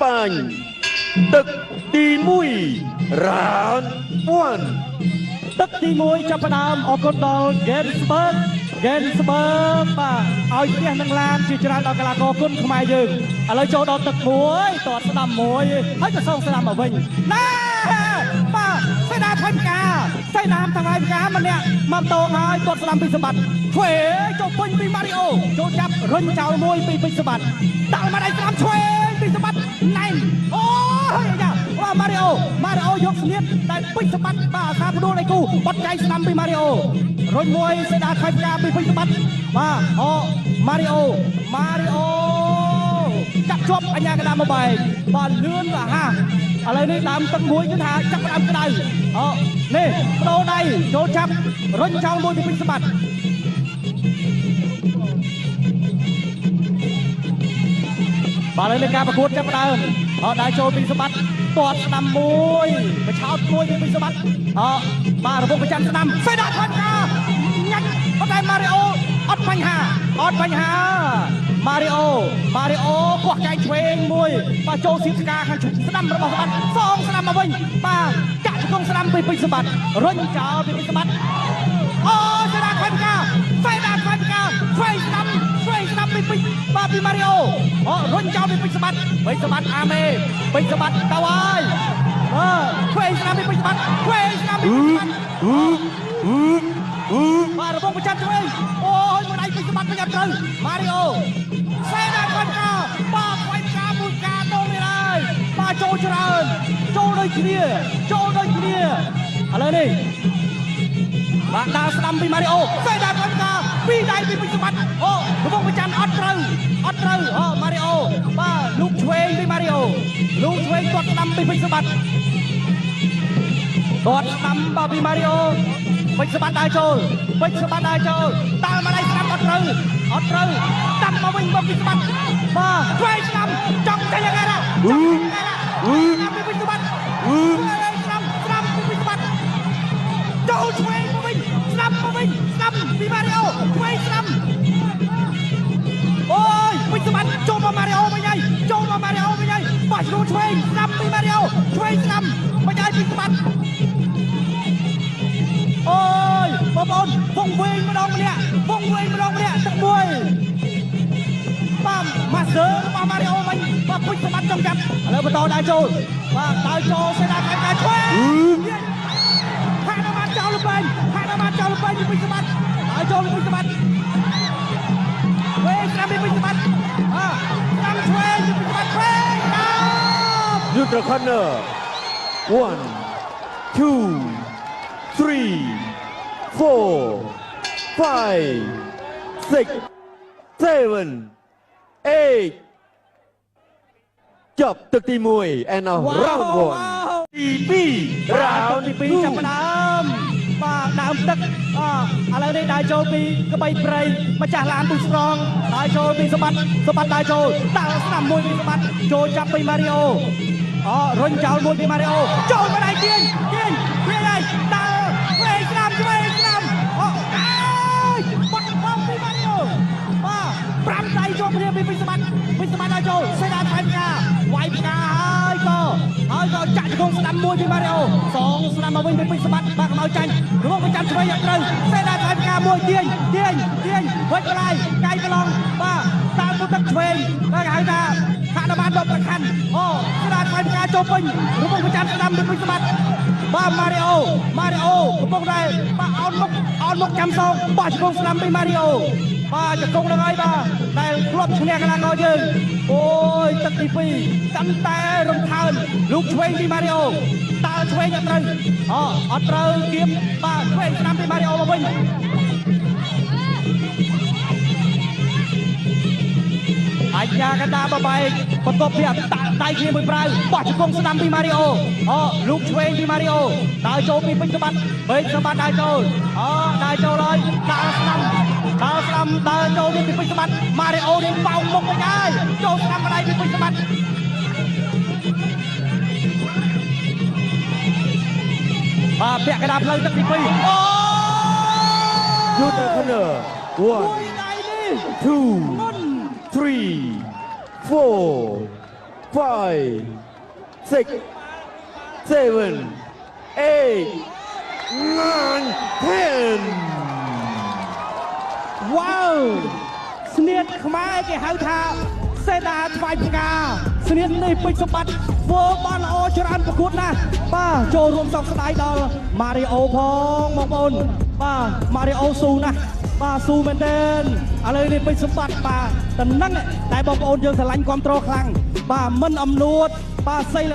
ប៉ាញទឹកទី1 round 1 ទឹកទី1ចាប់ផ្ដើមអរគុណដល់ Gainsberg Gainsberg បាទឲ្យផ្ទះនឹងឡានជាច្រើនដល់កីឡាករគុណខ្មែរយើងឥឡូវចូលដល់ទឹកមួយតតស្ដាំមួយហើយក៏សងស្ដាំមកវិញណែបាទសេដាថៃផ្កាសេដាថ្លៃផ្កាម្នាក់មកតងហើយតតស្ដាំពីសម្បត្តិឆ្វេចូលពេញពីម៉ារីអូចូលចាប់រុញចោលមួយពីពេជ្រសម្បត្តិដាក់មកដៃស្ដាំឆ្វេពីសម្បត្តិណែនអូយយ៉ាបាទម៉ារីអូម៉ារីអូយកស្នៀតតែពេជ្រសម្បត្តិបាទអាសាផ្ដួលដៃគូបត់កៃស្ដាំពីម៉ារីអូរុញមួយសេដាថៃផ្កាពីពេជ្រសម្បត្តិបាទអូម៉ារីអូម៉ារីអូចាប់ជាប់អញ្ញាកដាមកបែកបាទលឿនរហ័សឥឡូវនេះដើមទឹកមួយគឺថាចាប់ដើមក្តៅអូនេះបដូរដៃចូលចាប់រុញចោលមួយពីពេជ្រសម្បត្តិបាទឥឡូវនេះការប្រកួតចាប់ផ្ដើមអត់ដែរចូលពីសម្បត្តិទាត់ស្ដាំមួយបឆោតមួយពីសម្បត្តិអបាទរវងប្រចាំស្ដាំសេដាថនកាញ៉ាច់ប៉ុន្តែម៉ារីអូអត់បញ្ហាអត់បញ្ហាម៉ារីអូម៉ារីអូកោះកែងឆ្វេងមួយបាទចូលសៀបស្កាខាងស្ដាំរបស់សម្បត្តិសងស្ដាំមកវិញបាទចាក់ជង្គង់ស្ដាំពីពេជ្រសម្បត្តិរុញចោលពីពេជ្រសម្បត្តិអូសេដាថនកាសេដាថនកាឆ្វេងស្ដាំឆ្វេងស្ដាំពីពេជ្របាទពីម៉ារីអូអូរុញចោលពីពេជ្រសម្បត្តិពេជ្រសម្បត្តិអាមេពេជ្រសម្បត្តិទៅហើយអឺឆ្វេងស្ដាំពីពេជ្រសម្បត្តិឆ្វេងស្ដាំពីពេជ្រសម្បត្តិបាទរបងប្រចាំឆ្វេងអូយមួយដៃពេជ្រសម្បត្តិវិញអត់ត្រូវម៉ារីអូសេដាខ្វាច់កាបាទខ្វាច់កាមួយកាតងនេះហើយបាទចូលច្រើនចូលដូចគ្នាចូលដូចគ្នាឥឡូវនេះបាទដើរស្ដាំពីម៉ារីអូសេដាខ្វាច់កាពីរដៃពីពេជ្រសម្បត្តិអូរបងប្រចាំអត់ត្រូវអត់ត្រូវអូម៉ារីអូបាទលូកឆ្វេងពីម៉ារីអូលូកឆ្វេងទាត់ស្ដាំពីពេជ្រសម្បត្តិទាត់ស្ដាំបាទពីម៉ារីអូពេជ្រសម្បត្តិដើរចូលពេជ្រសម្បត្តិដើរចូលតាល់មកដៃស្ដាំអត់ត្រូវអត់ត្រូវតាំមកវិញមកពីសម្បត្តិបាទឆ្វេងស្ដាំចង់ចេញយ៉ាងណាចង់ចេញយ៉ាងណាស្ដាំពីពេជ្រសម្បត្តិស្ដាំស្ដាំពីពេជ្រសម្បត្តិចូលឆ្វេងមកវិញស្ដាំមកវិញស្ដាំពីម៉ារីអូឆ្វេងស្ដាំអូយពេជ្រសម្បត្តិចូលមកម៉ារីអូវិញហើយចូលមកម៉ារីអូវិញហើយបោះឆ្វេងស្ដាំពីម៉ារីអូឆ្វេងស្ដាំមិនឲ្យពេជ្រសម្បត្តិអូយបងប្អូនវងវែងម្ដងម្នាក់វងវែងម្ដងម្នាក់ទឹកមួយបាទម៉ាស្ទ័ររបស់ម៉ារីអូវិញបាទពុជសម្បត្តិចង់ចាប់ឥឡូវបន្តដើរចូលបាទដើរចូលសេដាខាងការឆ្វេងហាក់ដល់ចោលលបែងហាក់ដល់ចោលលបែងពីពុជសម្បត្តិដើរចូលពីពុជសម្បត្តិវែងស្ដាំពីពុជសម្បត្តិអើស្ដាំឆ្វេងពីពុជសម្បត្តិឆ្វេងដល់ Neutral corner 1 2 3 4 5 6 7 8ចប់ទឹកទី1 and now round 1ទី2 round ទី2ចាប់ផ្ដើមបាទដើមទឹកអឥឡូវនេះដើរចូលពីក្បីព្រៃម្ចាស់ឡានពូស្រងដើរចូលពីសម្បត្តិសម្បត្តិដើរចូលតាល់ស្ដាំមួយពីសម្បត្តិចូលចាប់ពីម៉ារីអូអរុញចោលមួយពីម៉ារីអូចូលមកដៃទាញទាញទាញហើយដើរឆ្វេងស្ដាំឆ្វេងស្ដាំអូអើយបាត់បងពីម៉ារីអូបាទ5ដៃចូលគ្នាពីសម្បត្តិពីសម្បត្តិដើរចូលសេដាថៃផ្កាវាយផ្កាហើយក៏ចាក់ជង្គង់ស្ដាំមួយពីម៉ារីអូសងស្ដាំមកវិញពីសម្បត្តិបាទកុំឲ្យចាញ់រងប្រចាំឆ្វេងអត់ត្រូវសេដាថៃផ្កាមួយទាញទាញទាញវិចបលាយកាយប្រឡងបាទតាមពុទឹកឆ្វេងបាទគេហៅថាហនុមានដកប្រខណ្ឌអូស្ដាំថៃផ្កាចូលពេញរងប្រចាំស្ដាំពីសម្បត្តិបាទម៉ារីអូម៉ារីអូកំពុងតែបាទអោនមុខអោនមុខចាំសងបោះជង្គង់ស្ដាំពីម៉ារីអូបាទជង្គង់នឹងហើយបាទដែលធ្លាប់ឈ្នះកីឡាករយើងអូយទឹកទី2កាន់តែរំថើនលោកឆ្វេងពីម៉ារីអូតើឆ្វេងអត់ត្រូវអអត់ត្រូវគៀបបាទឆ្វេងស្ដាំពីម៉ារីអូមកវិញអញ្ញាកណ្ដាលបបែកបន្ទាប់ពីតាក់ដៃគ្នាមួយប្រៅបោះជង្គង់ស្ដាំពីម៉ារីអូអលោកឆ្វេងពីម៉ារីអូដើរចូលពីពេជ្រសម្បត្តិពេជ្រសម្បត្តិដើរចូលអដើរចូលហើយដើរស្ដាំដើរស្ដាំដើរចូលពីពេជ្រសម្បត្តិម៉ារីអូនេះប៉ោងមុខវិញហើយចូលស្ដាំម្ដាយពីពេជ្រសម្បត្តិបាទពាក់កណ្ដាលផ្លូវទឹកទី2អូ Neutral corner មួយដៃនេះ 1 2 3 4 5 6 7 8 9 10. វ៉ាវស្នៀតខ្មែរគេហៅថាសេដាថ្វាយផ្កាស្នៀតនេះពេជ្រសម្បត្តិធ្វើបានល្អច្រើនប្រកួតណាស់បាទចូលរួមសោកស្ដាយដល់ម៉ារីអូផងបងប្អូនបាទម៉ារីអូស៊ូណាស់បាទស៊ូមែនទែនឥឡូវនេះពេជ្រសម្បត្តិបាទតំណឹងតែបងប្អូនយើងស្រឡាញ់គ្រប់គ្រងខ្លាំងបាទមិនអំនួតបាទសីល